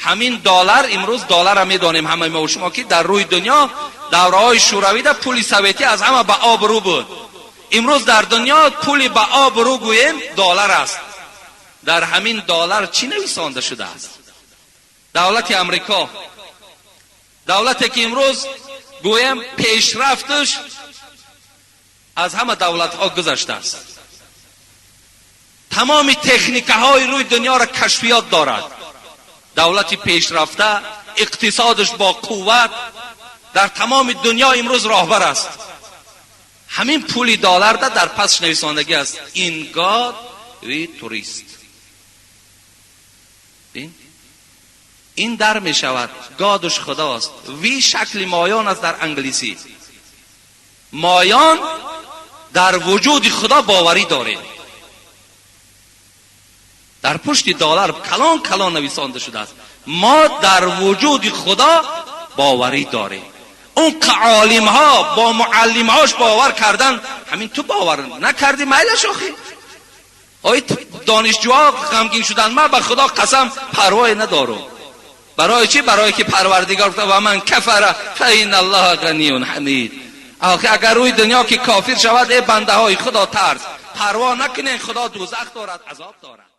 Ҳамин доллар, имрӯз долларро медонем ҳамаи мо шумо, ки дар рӯи дунё давраҳои шӯравида пули советӣ аз ҳама ба обрӯ буд. Имрӯз дар дунё пули ба обрӯ гӯем доллар аст. Дар ҳамин доллар чӣ нависонда шудааст? Давлати Амрико, давлате ки имрӯз гӯем пешрафташ аз ҳама давлатҳо гузаштааст, тамоми техникаҳои рӯи дунёро кашфиёт дорад, давлати пешрафта, иқтисодаш бо қувват, дар тамоми дунё имрӯз роҳбар аст. Ҳамин пули долларда дар пасш нависондагӣ аст: "In God we trust". Ин дар мешавад God ш худост, we шакли моён аст дар англисӣ. Моён дар вуҷуди худо боварӣ дорем. Дар пушти доллар калон калон нависонда шудааст: мо дар вуҷуди худо боварӣ дорем. Он олимҳо бо муаллимҳош бовар кардан, ҳамин ту бовар накардӣ, майлаш. Охи, ой, донишҷӯҳо ғамгин шуданд. Ман ба худо қасам, парвое надорам. Барои чӣ? Барое ки Парвардигор гуфта: "Ва ман кафара фаинна Аллоҳа ғаниюн ҳамид". Охи, агар рӯи дунё ки кофир шавад, э бандаҳои худо, тарс, парво накунед, худо дӯзах дорад, азоб дорад.